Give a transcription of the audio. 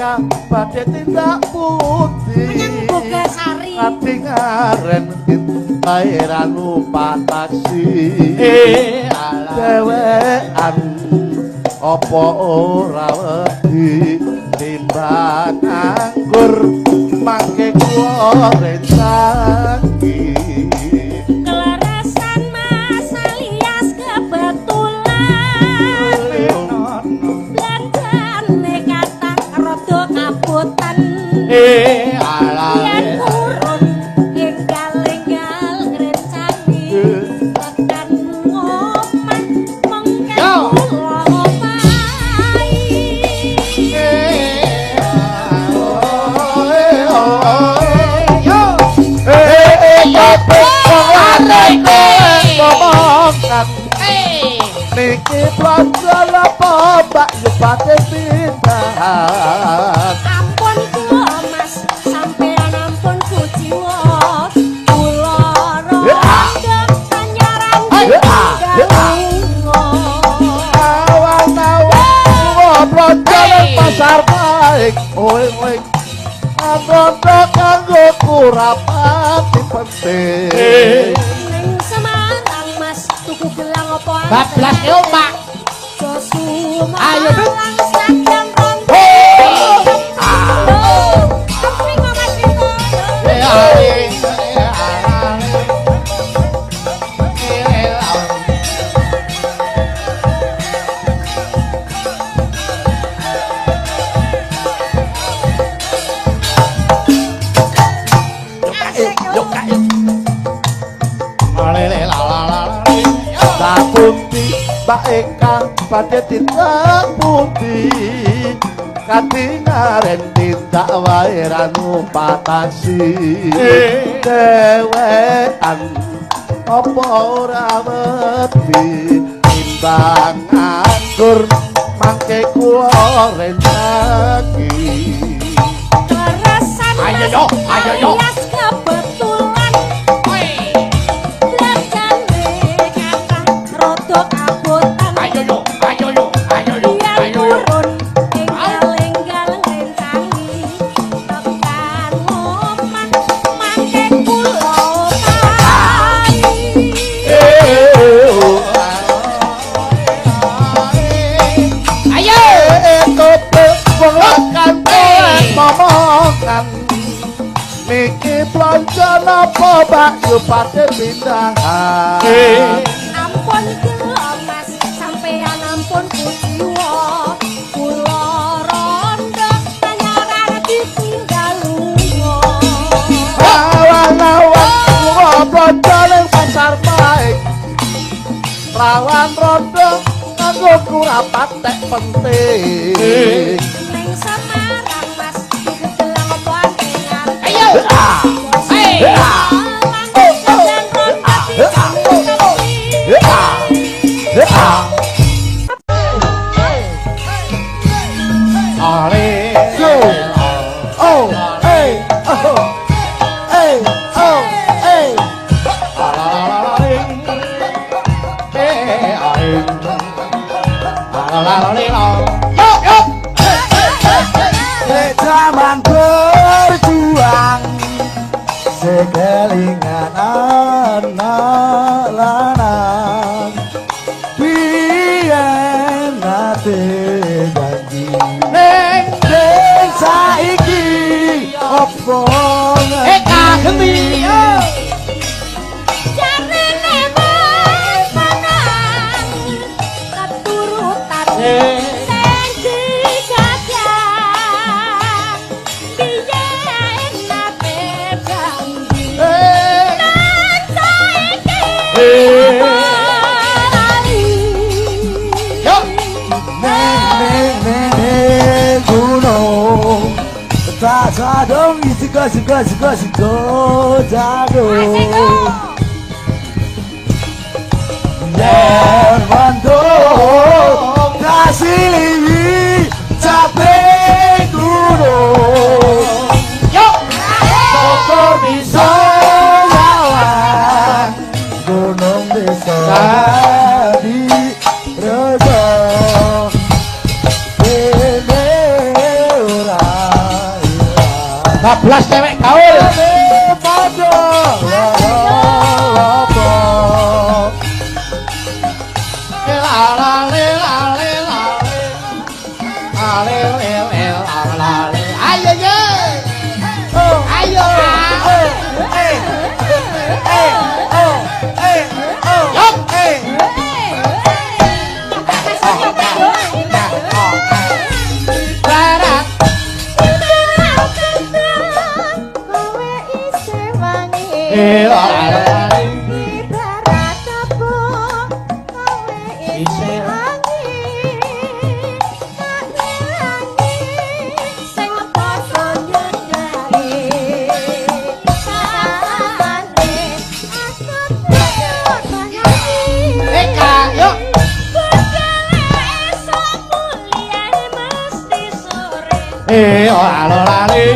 Eka badhe tindak pundi? Menyang Bogasari. Katingaren bayaran numpak taksi. Dewean apa ora wedi timbang nganggur mangke kula rencangi. Kelerasan Mas alias kebetulan belanjane kathah rada kabotan. Yen purun enggal-enggal ngrencangi tekan omah mengke kula opahi. Niki blonjo napa Mbak Yu badhe pindahan? Ampun kula Mas, sampean ampun kuciwa. Kula rondo anyaran ditinggal lunga. Awan-awan blonjo nang pasar baik. Oe oe. Rondo kanggo kurapati penting. Ning Semarang Mas, tuku gelang apa Bablas yo, Pak. Ayo Ayo, Dut. Senajan rondo. Keping Mas Rito. Sapundi Mbak Eka badhe tindak pundi? Katingaren tindak wae ra numpak taksi. Dewean apa ora wedi timbang nganggur mangke kula rencangi. Kleresan Ayo, Mas yo, ayo, yo. alias kebetulan belanjane kathah rada kabotan. Ayo yo, ayo yo, ayo yo, Yen ayo yo. purun enggal-enggal ngrencangi tekan omah mangke kula opahi. Ayo. Kope wong lakan momongan. Niki blonjo napa Mbak Yu badhe pindahan? Ampun kula Mas, sampean ampun kuciwa. Kula rondo anyaran ditinggal lunga. Awan-awan kula blonjo ning pasar baik. Rawan rondo kanggo kurapat tek penting. Ning Semarang Mas, tuku gelang apa anting-anting. Ayo. Hey. Malang senajan rondo ditinggal. Oh, hey, oh, hey, oh, hey. Zaman berjuang sekelingan anak lanang biyen nate janji ning ning saiki opo Eka genti. Yo. Jarene Mas menang keturutan sing digagang biyen nate janji nang saiki opo lali. Yo. Neng neng neng neng gunung tak sadong suka suka suka suka jago yen mandor kasih capek gunung Yo. Syukur bisa lawan gunung bisa di rejo dene ora Bablas cewek gaul. Padha lara. La la le la le la le. La le le le la la le. Ayo yo. Ayo. Eh, eh, oh, eh, oh, Yup. eh. Barat. Kowe isih wangi. Eh, la la la. Ibarat tepung, kowe isih wangi. Tak ngelangi, sing padha nyedaki. Sakane aku tetep Eka, yuk. Budale esuk kuliah mesti sore. Eh, ora lali.